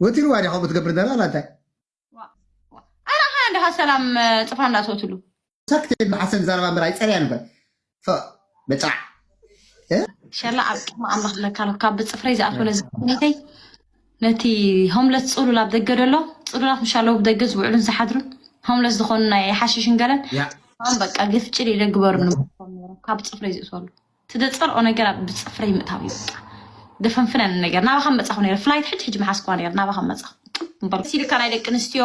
ወቲርዋ ዲኻ ከምኡ ትገብር ዘላ ኣላ እንታይ ኣራኻ እንዲኻ ሰላም ፅፍራ እንዳትወትሉ ሳክት ኢልና ሓሰብ ንዛረባ እምበር ኣይፀርያን እምበር ፎ በጫዕ ሸላ ኣብ ቅድሚ ኣምላኽ ለካ ኣሎ ካብ ብፅፍረይ ዝኣትወለ ዝነተይ ነቲ ሆምለስ ፅሉል ኣብ ደገ ደሎ ፅሉላት ምሻለዉ ብደገ ዝውዕሉን ዝሓድሩን ሆምለስ ዝኾኑ ናይ ሓሽሽን ገለን ያ ኣን በቃ ግፍጭል ይደግበሩ ካብ ፅፍረይ ዝእትወሉ ትደፀልኦ ነገር ኣብ ብፅፍረይ ምእታው እዩ በቃ ደፈንፍነን ነገር ናባኻ መፃኹ ነረ ፍላይት ሕጂ ሕጂ መሓስኳ ነር ናባኻ መፃኹ እምበር ሲልካ ናይ ደቂ ኣንስትዮ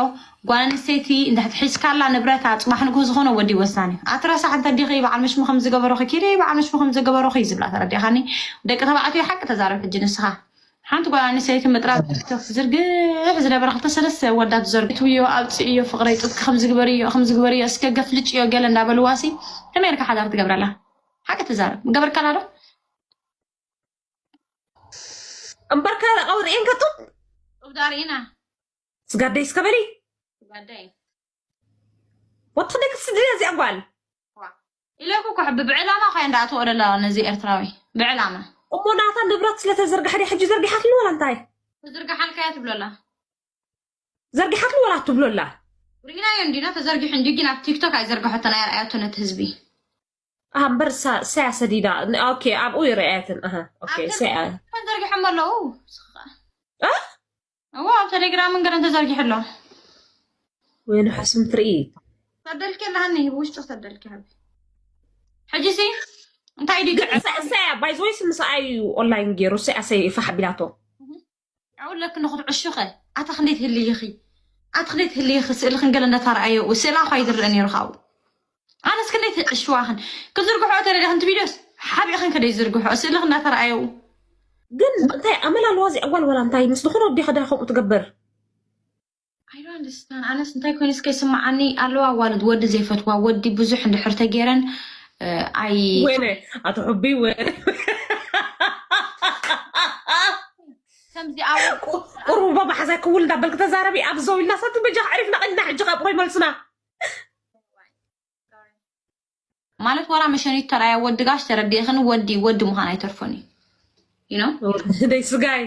ጓል ኣንስተይቲ እንድሕር ሒዝካላ ንብረታ ፅባሕ ንግሆ ዝኾነ ወዲ ወሳኒ እዩ ኣትረሳሕ እንተ ዲኺ በዓል መሽሙ ከም ዝገበሮኺ ኪዲ በዓል መሽሙ ከም ዝገበሮኺ ዝብላ ተረዲኻኒ ደቂ ተባዕትዮ ሓቂ ተዛረብ ሕጂ ንስኻ ሓንቲ ጓል ኣንስተይቲ ምጥራዝ ቲክቶክ ዝርግሕ ዝነበረ ክልተ ሰለስተ ወዳት ዘርግሕዮ ኣውፅእዮ ፍቅረይ ጡትኪ ከም ዝግበርዮ ከም ዝግበርዮ እስከ ገፍልጭዮ ገለ እንዳበልዋሲ ከመይ ኢልካ ሓዳር ትገብረላ ሓቂ ትዛረብ ገበርካላ ዶ እምበርከ ቀውርኤን ከጡ ጡብ ዳርኢና ስጋደይ እስከበሊ ጓዳይ ወትኽደይ ክትስድድ እዚኣ ጓል ኢለኩ እኮ ሕቢ ብዕላማ ኳ እንዳኣተወ ደላ ነዚ ኤርትራዊ ብዕላማ እሞ ናታ ንብረት ስለተዘርግሐ ድያ ሕጂ ዘርጊሓትሉ ወላ እንታይ ተዝርግሓልካያ ትብለላ ዘርጊሓትሉ ወላ ትብሎላ ሪናዮ እንዲና ተዘርጊሑ እንዲ ግን ኣብ ቲክቶክ ኣይዘርግሐቶን ኣየርኣያቶ ነቲ ህዝቢ ኣምበር ሳያ ሰዲዳ ኦኬ ኣብኡ ይረኣያትን ኣሃ ኦኬ ሳያ ተዘርጊሖም ኣለዉ እዎ ኣብ ቴሌግራምን ገለን ተዘርጊሑ ኣሎ ወይ ንሓስም ትርኢ ሰደልኪ ኣለሃኒ ውሽጢ ሰደልኪ ሕጂ ሲ እንታይ ድዩ ሳያ ባይዘወይስ ምስ ኣዩ ኦንላይን ገይሩ ሳያ ሰይ ፋሕ ቢላቶ ኣብኡ ኣለኪ ንክትዕሹኸ ኣታ ክንደይ ትህልይኺ ኣቲ ክንደይ ትህልይኺ ስእሊ ክንገለ እንዳተረኣየው ስእላ ኳ ይድረአ ነይሩ ካብኡ ኣነስ ክንደይ ትዕሽዋኽን ክዝርግሖ ተደሊኽን ቲ ቪድዮስ ሓቢእኽን ከደይ ዝርግሖ ስእልኽ እንዳተረኣየው ግን እንታይ ኣመል ኣለዋ እዚኣ ጓል ወላ እንታይ ምስ ዝኾነ ወዲ ከዳ ከምኡ ትገብር ኣይዶ ኣንደስታን ኣነስ እንታይ ኮይኑ እስከ ይስምዓኒ ኣለዋ ዋልድ ወዲ ዘይፈትዋ ወዲ ብዙሕ እንድሕር ተገይረን ኣይ ወይነ ኣቶ ሕቢ ወይነ ከምዚኣ ቁሩባ ማሓዛይ ክውል እንዳበልክ ተዛረቢ ኣብ ዘው ኢልና ሰቲ በጃ ዕሪፍና ቀኒና ሕጂ ካብ ቆይ መልስና ማለት ዋላ መሸኒት ተራያ ወዲ ጋሽ ተረዲእኽን ወዲ ወዲ ምዃን ኣይተርፎን እዩ you know ደይ ስጋይ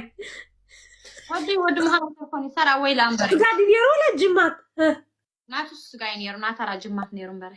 ወዲ ወዲ ምዃን ኣይተርፎን እዩ ተራ ወይላ እምበር ስጋ ድዩ ነይሩ ወላ ጅማት ናቱ ስጋይ ነይሩ ናተራ ጅማት ነይሩ እምበር